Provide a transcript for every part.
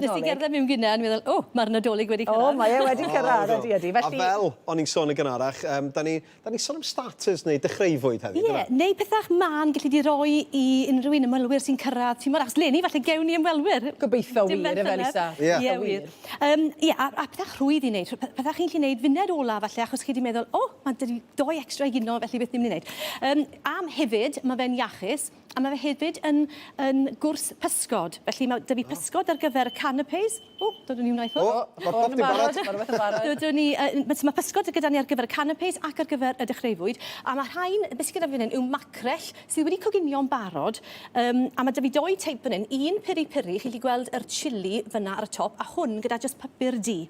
Nes i gerdded mewn gynne a o'n i'n meddwl, o, mae'r Nadolig wedi cyrraedd. O, mae e wedi cyrraedd, ydy, ydy. Felly... A fel o'n i'n sôn yn gynharach, um, da ni'n da ni sôn am starters neu dechreufwyd heddi, Ie, yeah, neu pethau mân gelli di roi i unrhyw un ymwelwyr sy'n cyrraedd. Ti'n meddwl, achos leni falle gewn ni ymwelwyr. Gobeithio wir, efe Lisa. Ie, yeah. wir. Um, ie, a, a pethau rhwydd i wneud. Pethau chi'n gallu gwneud funed ola falle, achos chi wedi meddwl, o, oh, mae dydi doi extra i gino, felly beth ni'n mynd i wneud. Um, am hefyd, mae fe'n iachus. A mae fe hefyd yn, yn gwrs pysgod. Felly mae 'da fi pysgod ar gyfer y canapés. O, dodwn ni hwnna i ffwrdd. O, mae pob dim barod. Mae rhywbeth yn barod. Dodwn ni, uh, mae pysgod gyda ni ar gyfer y canapés ac ar gyfer y dechreufwyd. A mae rhain, beth sydd gyda fi fan hyn, yw macrell sydd wedi coginio'n barod. Um, a mae 'da fi doi teip fan hyn. Un piri piri, chi'n gallu gweld yr chili fyna ar y top, a hwn gyda just papur du.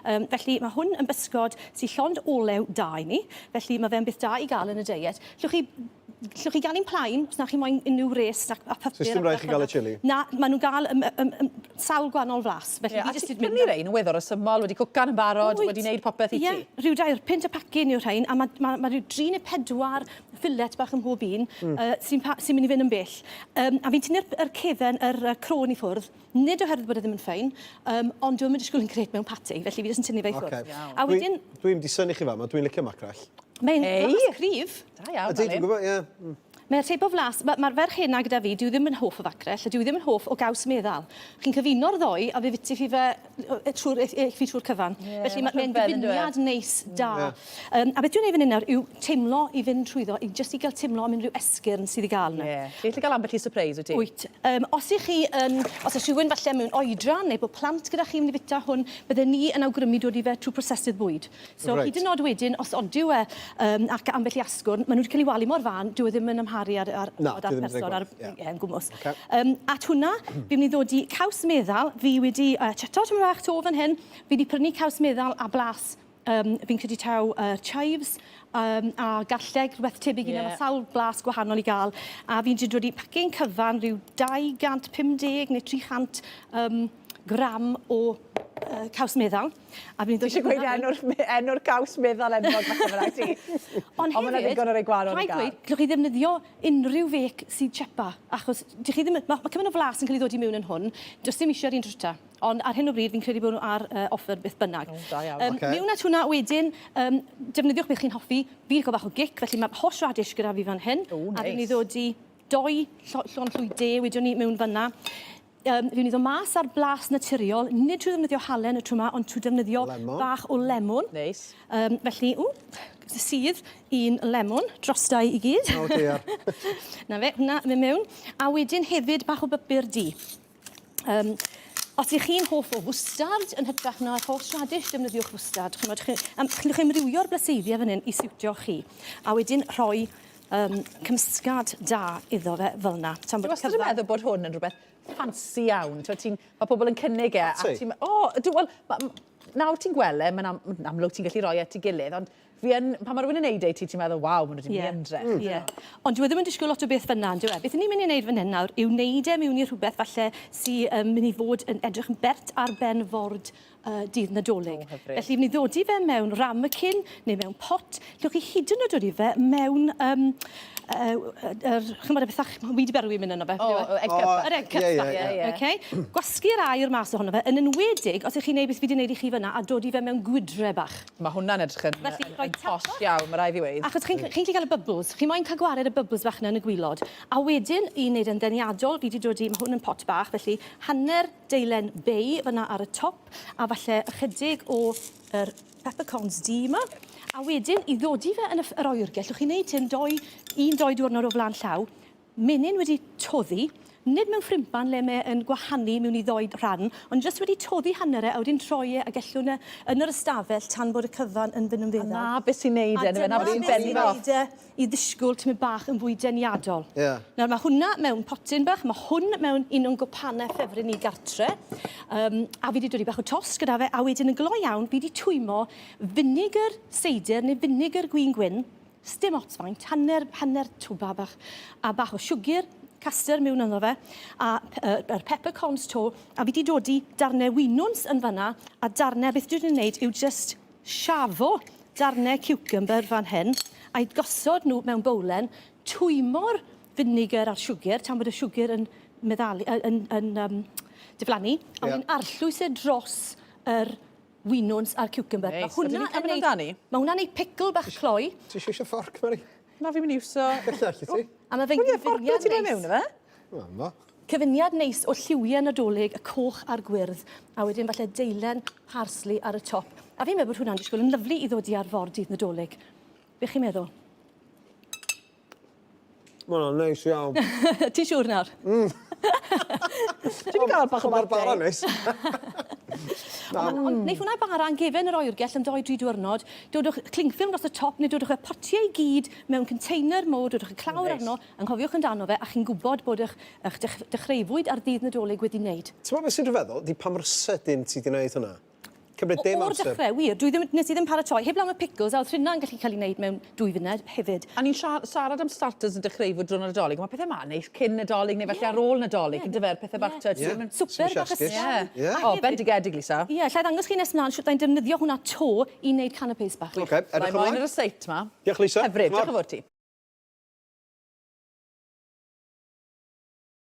Um, felly mae hwn yn bysgod sy'n llond olew da i ni. Felly mae fe'n beth da i gael yn y deiet. Llwch chi Llwch chi gael un plaen, os na chi moyn unrhyw res a, a papur. So dim rhaid chi gael y chili? Na, maen nhw'n gael um, um, um, sawl gwahanol flas. Felly yeah, fi jyst yn mynd... Prynu rein yn weddol resymol, wedi cwcan yn barod, wedi wneud popeth i ti. Ie, rhyw dair punt y pacyn yw'r rhain, a mae ma, ma rhyw dri neu pedwar fillet bach ym mhob un mm. uh, sy'n sy mynd i fynd yn bell. Um, a fi'n tynnu'r er cefen, yr er, crôn i ffwrdd, nid oherwydd bod e ddim yn ffein, um, ond dwi'n mynd disgwyl yn gret mewn pati, felly fi jyst yn tynnu fe i ffwrdd. Okay. A wedyn... Dwi'n mynd i synnu chi fa, dwi'n licio macrell. Mae'n hey. flas cryf. Da iawn, Ydy, dwi'n gwybod, ie. Mm. Mae'r teip o flas, mae'r ma ferch hynna gyda fi, dwi ddim yn hoff o facrell, a dwi ddim yn hoff o gaws meddal. Chi'n cyfuno'r ddoi, a fe fiti fi fe trwy'r fi trwy'r cyfan. Yeah, Felly mae'n ma gyfuniad neis da. Yeah. Um, a beth dwi'n ei fan hyn nawr yw teimlo i fynd trwyddo, i jyst i gael teimlo am unrhyw esgyrn sydd i gael yna. Yeah. Ti'n gallu cael ambell i surprise, wyt ti? Wyt. Um, os ych chi yn, os oes rhywun falle mewn oedran neu bod plant gyda chi mynd i fita hwn, bydden ni yn awgrymu dod i fe trwy prosesydd bwyd. So right. hyd yn oed wedyn, os odyw e um, ac ambell i asgwrn, maen nhw wedi cael ei walu mor fan, dyw e ddim yn amharu ar, ar, Na, ar person, ar, yeah. yeah, yn gwmws. Okay. Um, at hwnna, fi'n mynd i ddod i caws meddal, fi wedi uh, chato tyma bach to fan hyn, fi wedi prynu caws meddal a blas um, fi'n credu taw uh, chives um, a garlleg, rhywbeth tebyg i yeah. mae sawl blas gwahanol i gael. A fi'n wedi dod i pacyn cyfan rhyw 250 neu 300 um, gram o uh, caws meddal. A fi'n dod... Ti eisiau gweud enw'r enw'r caws meddal enwog falle fyna ti? Ond hefyd, Ond ddigon o rei gwahanol i gael. Rhaid gweud, gallwch chi ddefnyddio unrhyw fec sydd chepa, achos dych chi ddim... Mae ma cymaint o flas yn cael ei ddod i mewn yn hwn, does dim eisiau'r un drwta. Ond ar hyn o bryd, fi'n credu bod nhw ar uh, offer beth bynnag. O, da iawn. Um, okay. Mewn at hwnna wedyn, um, defnyddiwch beth chi'n hoffi. Fi'n cael bach o gic, felly mae horseradish gyda fi fan hyn. O, nice. A fi'n mynd i ddod i doi llond llwy de wedyn ni mewn fanna. Um, fi'n mynd i ddod mas ar blas naturiol, nid trwy ddefnyddio halen y tro yma, ond trwy defnyddio lemon. bach o lemon. Neis. Um, felly, ww, sydd un lemon drostai i gyd. O, oh, dear. Na fe, hwnna, mynd mewn. A wedyn hefyd bach o bapur du. Um, os ych chi'n hoff o fwstard yn hytrach na horseradish, defnyddiwch fwstard. Chimod, chi, am, chi'n amrywio'r blaseiddiau fan hyn i siwtio chi. A wedyn rhoi um, cymysgad da iddo fe fel yna. Dwi wastad yn meddwl bod hwn yn rhywbeth ffansi iawn. Ti'n, mae pobl yn cynnig e. A ti'n, o, dwi, wel, nawr ti'n gweld e, mae'n am, amlwg ti'n gallu rhoi e at ei gilydd, ond fi yn, pan mae rhywun yn neud e i ti, ti'n meddwl, waw, maen nhw wedi mynd i ymdrech. Ie. Yeah. Ond dyw e ddim yn disgwyl lot o beth fyna, on'd yw e? Beth ni'n mynd i wneud fan hyn nawr yw wneud e mewn i rhywbeth falle sy'n um, mynd i fod yn edrych yn bert ar ben ford uh, dydd Nadolig. O, hyfryd. Felly, mi ddodi fe mewn ramekin neu mewn pot. Llwch chi hyd yn oed dodi fe mewn um, uh, er, chymod y bethach wi 'di berwi mynd yno fe. O, egg cup. Yr egg cup. Ie, ie, ie. Okay? Gwasgu'r aer mas ohono fe, yn enwedig os ych chi'n neud beth fi 'di neud i chi fyna a dodi fe mewn gwydre bach. Mae hwnna'n edrych yn, Felly, yn, rhoi yn tap posh bach. iawn, mae rhaid fi weud. Achos chi'n chi gallu cael y bubbles, chi moyn cael gwared y bubbles bach yna yn y gwylod. A wedyn, i wneud yn ddeniadol, fi 'di dodi, mae hwn yn pot bach, felly hanner deilen bay fyna ar y top, a falle ychydig o yr peppercorns du yma. A wedyn, i ddodi fe yn y, yr oergell, llwch chi'n neud hyn doi, un doi diwrnod o flaen llaw, menyn wedi toddi, nid mewn ffrimpan le mae yn gwahanu mewn i ddoi rhan, ond jyst wedi toddi hanner e a wedyn troi e a gellwn e yn yr ystafell tan bod y cyfan yn fynd yn feddal. A na beth sy'n neud e, na beth sy'n benni fe off. E i ddisgwyl tymed bach yn fwy deniadol. Ie. Nawr mae hwnna mewn potyn bach, mae hwn mewn un o'n gwpanau ffefryn ni gartre. Um, a fi wedi dod i bach o tost gyda fe, a wedyn yn gloi iawn, fi wedi twymo finegr seidr neu finegr gwin gwyn, sdim ots faint, hanner, hanner twba bach, a bach o siwgr, caster mewn ynddo fe, a yr peppercorns to, a fi wedi dod i darnau winwns yn fanna, a darnau, beth dwi wedi gwneud yw just Siafo darnau ciwcymbyr fan hyn, a'u gosod nhw mewn bowlen, twymo'r finegr a'r siwgr tan bod y siwgr yn meddalu, yn, yn, yn um, diflannu, a wedyn arllwys e dros yr winwns a'r cucumber. Neis. Ma' hwnna yn neud... Amdani? Ma' hwnna'n neud pickle bach cloi. Ti eisiau eisiau fforc, Mari? Na, fi'n mynd i iwso... Felly, allu ti? A ma' fe'n gyfuniad neis. Mewn, ife? Ma. Cyfuniad neis o lliwiau Nadolig, y coch a'r gwyrdd, a wedyn falle deilen parsley ar y top. A fi'n meddwl bod hwnna'n disgwyl yn lyfli i ddod i ar ford dydd Nadolig. Be chi'n meddwl? Mae hwnna'n neis iawn. Ti'n siŵr nawr? Mm. Ti wedi cael bach o Mae'r bara neis. Ond mm. Wneith hwnna bara yn gefen yr oergell am 2-3 diwrnod. Dodwch cling film dros y top neu dodwch y potiau i gyd mewn container mowr, dodwch y clawr arno, anghofiwch amdano fe a chi'n gwybod bod eich, eich dech, dechreuwyd ar ddydd Nadolig wedi wneud. Ti'n meddwl beth sy'n rhyfeddol? Di pa mor sydyn ti wedi gwneud hwnna. Cymryd dim amser. O'r dechrau, wir. Dwi ddim, nes i ddim paratoi. Heblaw am y pickles, a oedd hynna'n gallu cael ei wneud mewn dwy funed hefyd. A ni'n siarad am starters yn dechreu fod drwy'r Nadolig. Mae pethau ma neis cyn Nadolig neu falle yeah. ar ôl Nadolig, yeah. yndyfe, pethau bach yeah. Yeah. Swper bach ysgafn. Yeah. O, bendigedig, Lisa. Ie, yeah, llai ddangos chi nes mlaen sut dau'n defnyddio hwnna to i wneud canapés bach. Oce, okay, edrych ymlaen. Ar y seit ma. Diolch, Lisa. Hyfryd, diolch yn fawr ti.